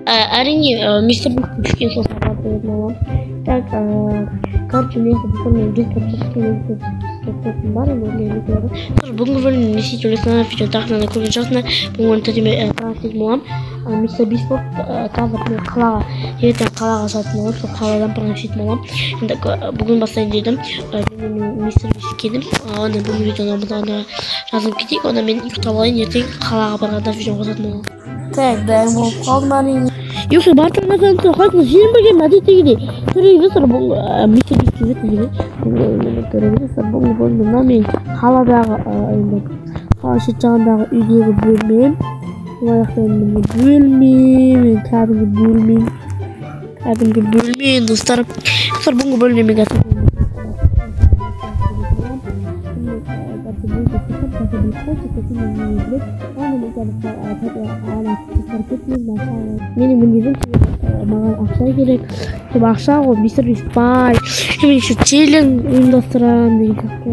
Әрине, мистер Бистің түскен сол сабақ беретін боламын. Так, короче, мен достар, мен 100 подписчикке бар, енді ондай не. Бүгінгі бөлімде не істейді ойлайсыңдар? Видео тақырыбынан көрген шығарсыңдар. Бүгінгі бөлімде тәтеме пранк істейтін боламын. Мистер Бист болып, қазір мен қалаға, ертең қалаға шығатын боламын, сол қаладан пранк істейтін боламын. Енді бүгін бастайын дедім. Мен мистер Бист келдім. Онда бүгінгі видеоны онда жазылып кетейік. Онда мен ұйықтап алайын, ертең қалаға барғанда видео қосатын боламын. Так, дайын болып қалдым әрине. Юхи, бартырмасам қайтын сен бірге әдеттегідей. Көрейік, достар, бұл мистер Бист келеді деген. Көрейік, достар, бұл бөлме мына мен қаладағы, енді қала шет жағындағы үйдегі бөлмем. Бұл жақта енді міне бөлме, мен кәдімгі бөлмем. Кәдімгі бөлме, достар. Достар, бүгінгі бөлме мен қазір менің міндетім, маған ақша керек. Сол ақша ғой, мистер Бист бай. Мен еще челлендж ұйымдастырамын деген сияқты.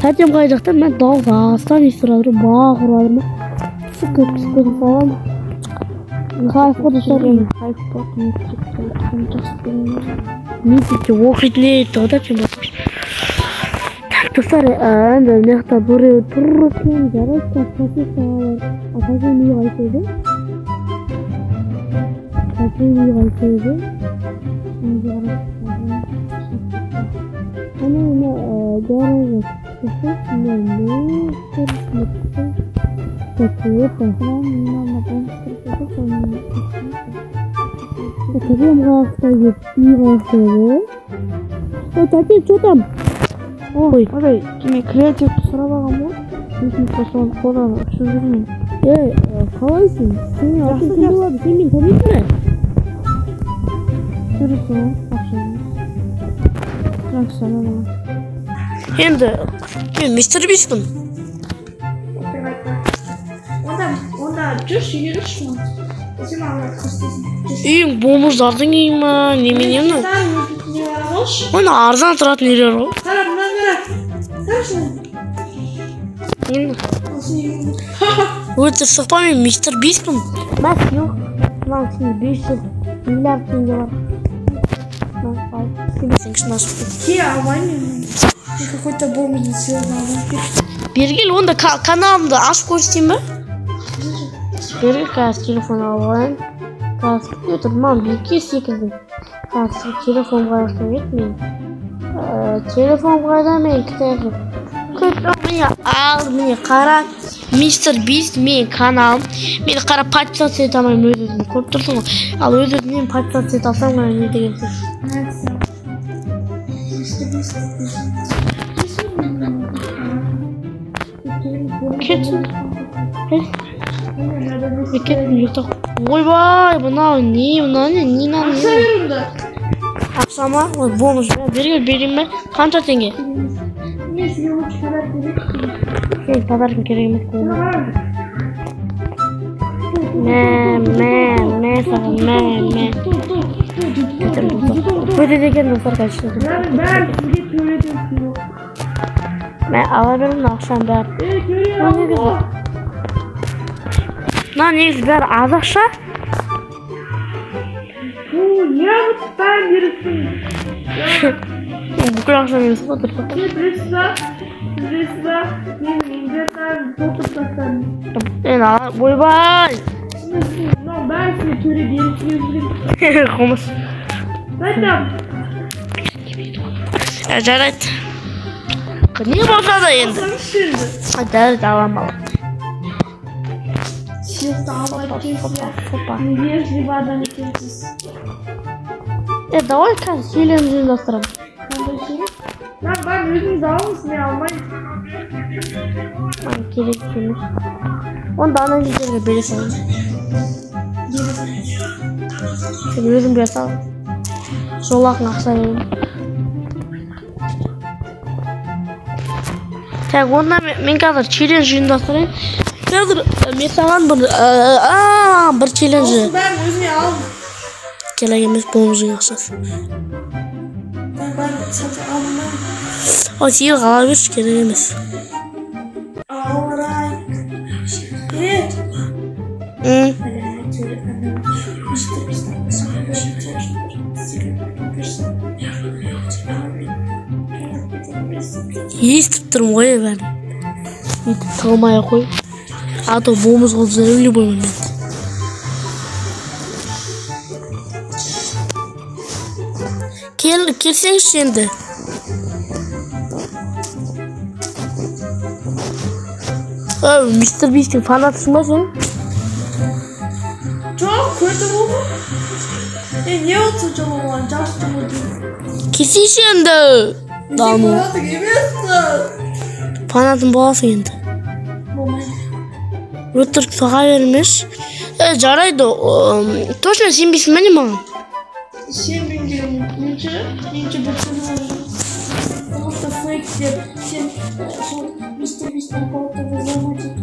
Тәтем қай жақта? Мен дауыс астан естіп жатырмын, бақырып жатырмын. Түсіп кетіп, түсіп кетіп қаламын. Кайф қой, достар, енді. Кайф болды, мектепте оқыған жақсы көремін. Мектепте оқитын еді ғой тәтем. Так, достар, енді мына жақта біреу тұр екен, жарайды, профессор. А тәтем үйі қайсы еді? Тәтем үйі қайсы еді? Ана, мына гаражға түсіп, мына мусор, мусор. Так, опа. Тәтем қаяқта еді? Үй қаяқта еді? Ой, тәтем, что там? Ой, Ой, мен креативті сұрап алғанмын ғой. Сосын соны қолданып ұшып жүрмін. Ей, қалайсың? Сенің атың кім болады? Сен мені танисың ба? Жүрісің ғой, ақша емес. Жақсы, ана. Енді мен мистер Бистпін. Онда жүрші, үйге жүрші. Сен маған көрсетесің. Үйің бомждардың үйі ма? Немене мынау? Оны арзан тұратын үйлер ғой. Қара, мынаны қара. Қарашы. Нені? Осы үйің. Өте шықпа, мен мистер Бистпін. Мә, сыйлық. Мынаның ішінде 500 миллиард теңге бар. Мә, ал. Сен ішін ашып кет. Ке, алмаймын мен. Мен какой-то бомждың сыйлығын алмаймын. Бері кел, онда каналымды ашып көрсетейін бе? Бері кел, қазір телефон алып алайын. Қазір күте тұр, маған бекер секірдің. Қазір телефон қаяқта еді мен? Телефон қайда мен? Кітап. Күт, міне, ал, міне, қара. Мистер Бист, менің каналым. Мені қара, подписаться ете алмаймын өз өзіме. Көріп тұрсың ғой. Ал өз өзімнен подписаться ете алсам, мына не деген сөз? Мистер Бист. Кетсін. Кеттім, ұйықтап. Ойбай, мынау не, мынау не, не мынау не? Ақша бер онда. Ақша ма? Ой, бомж, бері кел, берейін бе? Қанша теңге? Мен сізге лучше подарок керек. Сенің подаркың керек емес қой. Мә, мә, мә саған, мә, мә. Өтеді екен, достар, конечно. Бәрін, бәрін сізге төлетіп сыйлық. Мә, ала бер мына ақшаның бәрін. Ей, төлей Мына негізі алма. Мына негізі бәрі аз ақша. Фу, неғып бәрін беріпсің? Бүкіл ақшаны емес қой, дұрыс па? Сіз білесіз ба? Сіз білесіз ба? Мен инвентарь толтырып тастадым. Енді ала, ойбай! Мынау бәрін сізге төле беріп жүрген. Қылмыс. Қайтам. Жарайды. Не болса да енді. Алсаңызшы енді. Жарайды, аламын, аламын. Сыйлықты алмайды екенсіз. Опа. Невежливый адам екенсіз. Давай қазір челлендж ұйымдастырамын. Қандай челлендж? Мына бәрін өзіңіз алыңыз, мен алмаймын. Маған керек емес. Онда ана жерге бере салайын. Сен өзің бере сал. Жолақың ақша беремін. Так, онда мен қазір челлендж ұйымдастырайын. Қазір мен саған бір челлендж. Осының бәрін өзіңе ал. Керек емес, бомжың ақшасы. Мен бәрін сатып алмаймын. Ой, сыйлық ала берші, керек емес. Алрайт. Е, Естіп тұрмын ғой бәрін. Өйтіп тығылмай ақ қой. А то бомж қылып жіберемін любой момент. Кел, келсеңізші енді. Ой, Мистер Бистің фанатысың ба сен? Жоқ, көрдім ғой. Не болды сонша оған? Жақсы болды. Келсейші енді. Даму. Фанатың емеспін. Фанатым боласың енді. Болмайды. Өтірік соға бермеш. Жарайды, точно сенбейсің ба не маған? Сенбеймін меніңше, меніңше бір сөз. Потому что фейк деп сен сол Мистер Бистің аккаунтын взломать етіп.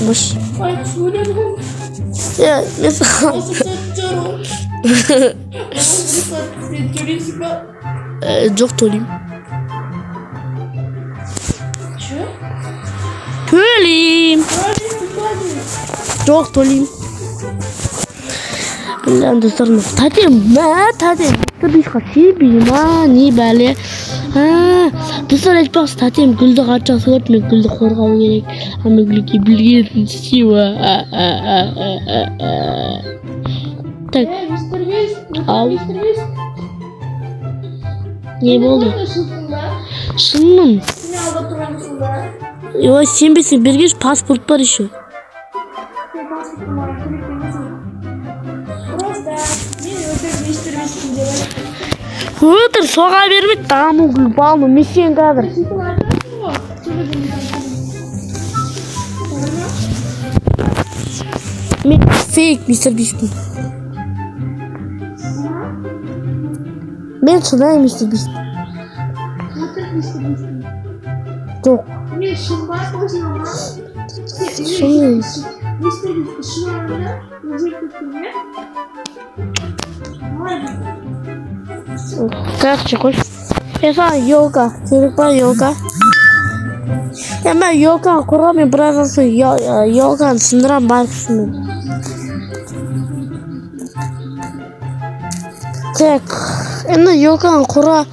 Мыш. Ай, сөйледім. Мен саған... Осы сөздер ғой. Сен төлейсің ба? Жоқ, төлеймін. Че? Төлеймін. Жоқ, төлеймін. Бля, достар, тәтем, мә, тәтем, Мистер Бистқа сенбей ма, не бәле. Достар, айтпақшы, тәтем гүлді қатты жақсы көрді, мен гүлді қорғау керек. А мен гүлге білгенін істеймін. Так. Мистер Бист, Ау. Мистер Бист. Не болды? Шынсың ба? Шынмын. Сен алдап тұрғансың ба? Ой, сенбесең бергеш, паспорт бар еще. Сен паспортты маған керек емес. Просто мен өтірік Мистер Бистпін деп айттым. Өтірік соға бермей, даму гүл балны, мен сен қазір. Сен айтасың ғой, сөйлеген Мен фейк Мистер Бистпін. Мен шынайы Мистер Бист. Өтірік Мистер Бистпін. Жоқ. Мен шын ба, точно ма? Шын. Мистер Бист шын анда өзгеріп кеткен, иә? Қалай болды? Короче, қойшы. Мен саған елка. Керек па елка? Мен елканы қорғап, мен біраздан соң елканы сындырамын бар күшіммен. Так, енді елканы қора,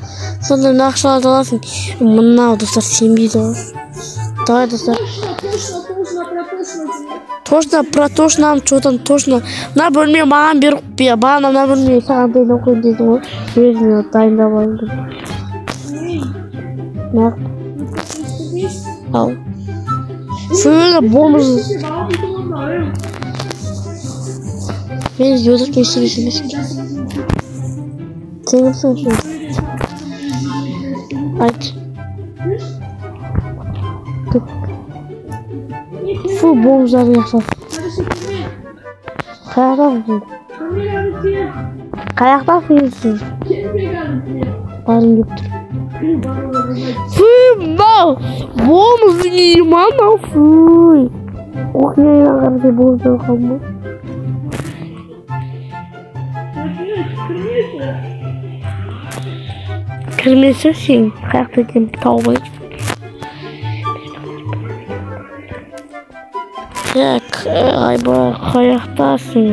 сонда мына ақшаларды аласың. Мынау достар сенбейді ғой. Давай, достар. Точно, точно, точно, про точно тебе. Точно, про точно, что там точно. Мына бөлме маған беріп, бағана мына бөлме саған дайындап қойдым дедің ғой. Өзіңе дайындап алдым. Нақ. Ал. Сөйле, бомж. Мен өтірік Мистер Бист емеспін. Сен кімсің сен? Айт. Фу, бомждардың ақшасы. Қаяқтасың сен? Қаяқтасың сен? Барғым келіп тұр. Фу, мынау бомж ма мынау, фу. Кухняға қарасай бомждар қалды ма? Кірмесе сен қаяқта екенін тауып алайын. Так, айбай, қаяқтасың?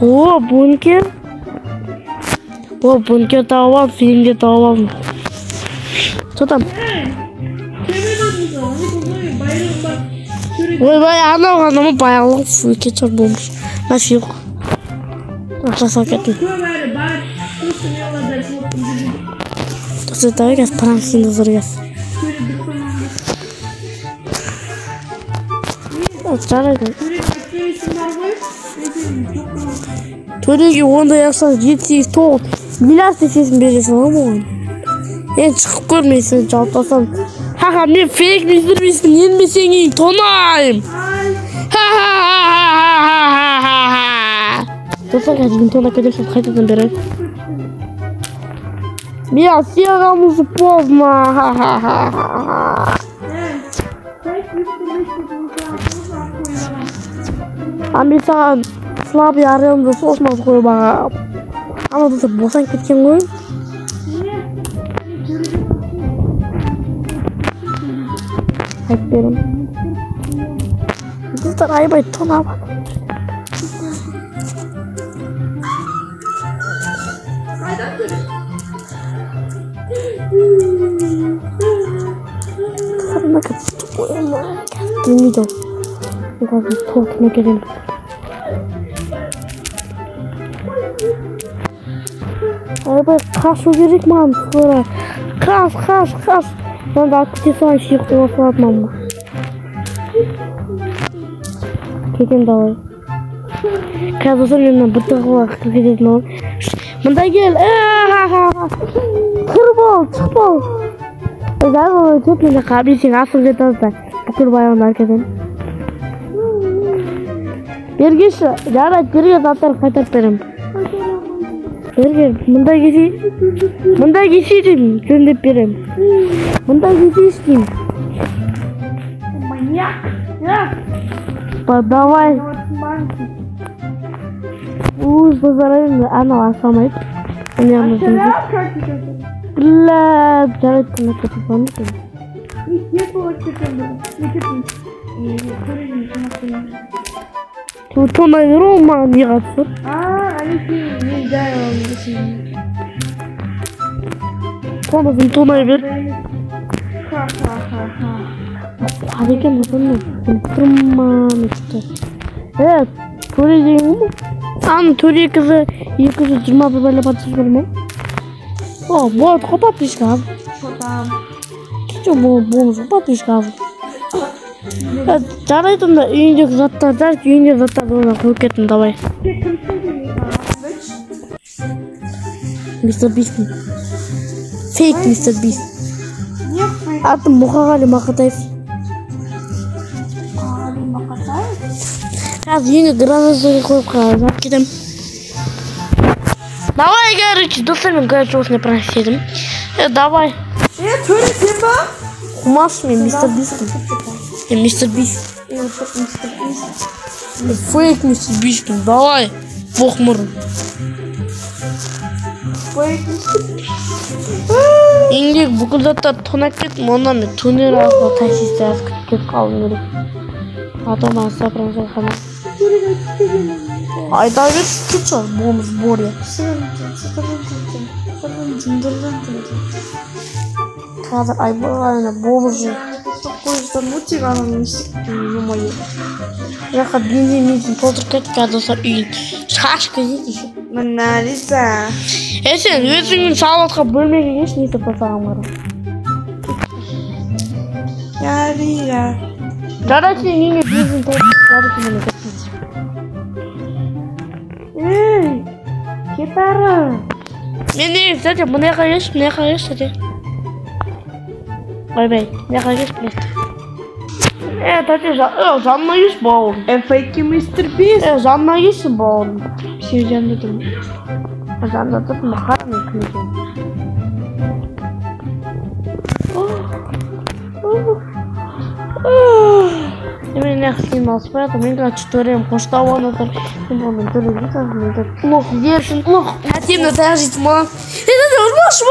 О, бункер. О, бункер тауып алдым, сені де тауып алдым. Что там? Ойбай, анау ғана ма байлық, фу, кетші бомж. Нафиг. Ақша салып кеттім. Достар, давай қазір пранк істеймін, достар, қазір. Жарайды. Төреге ондай ақша 7, 8, 9 миллиард есесін бересің ғой оған. Енді шығып көр, мен сені жауып тастамын. Ха-ха, мен фейк Мистер Бистпін, енді мен сенің үйіңді тонаймын. Ха-ха-ха-ха-ха-ха-ха. Достар, қазір мен тонап кетемін, сосын қайтадан беремін. Мен саған уже поздно. Ха-ха-ха-ха-ха. А мен саған слабый аренда сосын алып қойып ағам. Ана достар босанып кеткен ғой. Айтып беремін. Достар, айбай тонап. Достар, мына келмейді ол. Қазір толқына келемін. Айбай, қашу керек маған скоро. Қаш, қаш, қаш. Мынаны алып кете салайын, сүйек бола салады мама. Кетем давай. Қазір достар мен мына бір тығылға кіріп кететін боламын. Мында кел. Кір бол, шық бол. Қазір өтіп мен жаққа сен асылып кетесің. Бүкіл байлығыңды алып кетемін. Бергеші, жарайды, берген заттарды қайтарып беремін. Берген, мында келсей, мында келсей деймін, жөндеп беремін. Мында келсейші деймін. Маньяк! Давай. Уж базарайын, анау асамайды. Бля, жарайды, тонап кетіп бармын. Тонай бер ол маған не қатысы? Тонасын тонай бер. Қуады екен осыны. Біліп тұрмын. Төре деген ғой. Аны төре қызы 221 бәле подписчик бар ма? О, болады ғой подписчик аз. Жоқ, бонус ғой подписчик аз. Жарайды онда үйіндегі заттар, жарайды үйіндегі заттарды онда қойып кеттім, давай. Мистер Бистің. Фейк Мистер Бист. Атым Мұқағали Мақатаев. Қазір үйіне гранатаны қойып қалып кетемін. Давай, короче, достар, мен, короче, осындай пранк істедім. Давай. Төре сен ба? Қумашы, мен Мистер Бистпін. Я Мистер Бист. Фейк Мистер Бистпін, давай. Боқмұрын. Үйіндегі бүкіл заттарды тонап кеттім, онда мен тонер арқылы таксисті аз күтіп кетіп қалуым керек. А то маған 100% қана. Айта бер, кетші, бомж Боря. Қазір айбай, бомж. Жаққа бензин толтырып кеттік, қазір достар үйін шашып кетеді еще. Мына Лиза. Сен өзіңнің салып жатқан бөлмеге келші, не істеп тастаған қара. Я. Жарайды, сен үйіңе бензин толтырып, жарайды, міне кеттің. Ей, кет ары. Мен не, тәте, мына жаққа келші, мына жаққа келші, тәте. Ойбай, мына жаққа келші, просто. Тәте, жанына келші, бауырым. Фейки Мистер Бист. Жанына келші, бауырым. Сен жанында тұрмын. Жанында тұрмын, қара мен кім екенін. Мен неғып сені алыспай жатырмын. Мен, короче, төрем қоштау оны тұр. Мен онымен төреге кетемін. Мен лох, дерсін, лох. Әтемді таяқ жейтін балам. Тәте, ұрмашы,